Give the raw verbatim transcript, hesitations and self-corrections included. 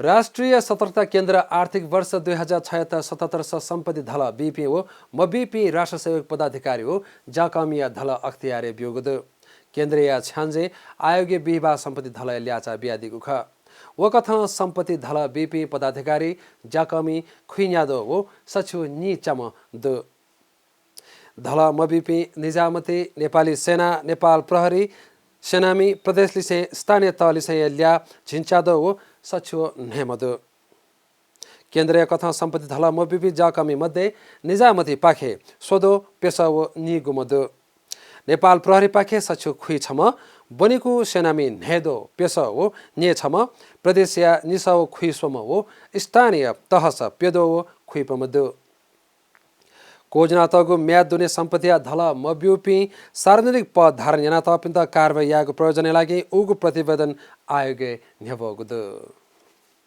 राष्ट्रिय सतर्कता केन्द्र आर्थिक वर्ष दुई हजार छयत्तर सतहत्तरस सम्पत्ति धलः बीपिं व मबीपिं राष्ट्र सेवक पदाधिकारी व ज्याकःमिया धलः अख्तियारय् ब्यूगु दु। केन्द्रया छ्याञ्जे आयोगय् बिहिबाः सम्पत्ति धलःया ल्याःचाः बियादीगु खः। वकथं सम्पत्ति धलः बीपिं पदाधिकारी ज्याकःमि खुइन्याद्वः व सच्छि व नीच्याम्ह दु। धलः मबीपिं निजामती, नेपाली सेना, नेपाल प्रहरी, सेनामि, प्रदेशलिसें स्थानीय तहलिसेंया ल्याः झिंच्याद्वः व सच्छि व न्हय्म्ह दु। केन्द्रया कथं सम्पत्ति धलः मबीपिं ज्याकःमि मध्ये निजामतीपाखे स्वद्वः, प्यसः व नीगुम्ह दु। नेपाल प्रहरीपाखे सच्छि व खुइछम्ह, ब्वनेकू सेनामि न्हय्द्वः, प्यसः व न्यय्छम्ह, प्रदेशया निसः व खुइस्वम्ह व स्थानीय तहस प्यद्वः व खुइप्यम्ह दु। क्वज्यानातःगु म्याद दुने सम्पत्तिया धलः मब्यूपिं सार्वजनिक पद धारण यानातःपिन्त कारवाही यायेगु प्रयोजनया लागि उगु प्रतिवेदन आयोगय् न्ह्यब्वःगु दु।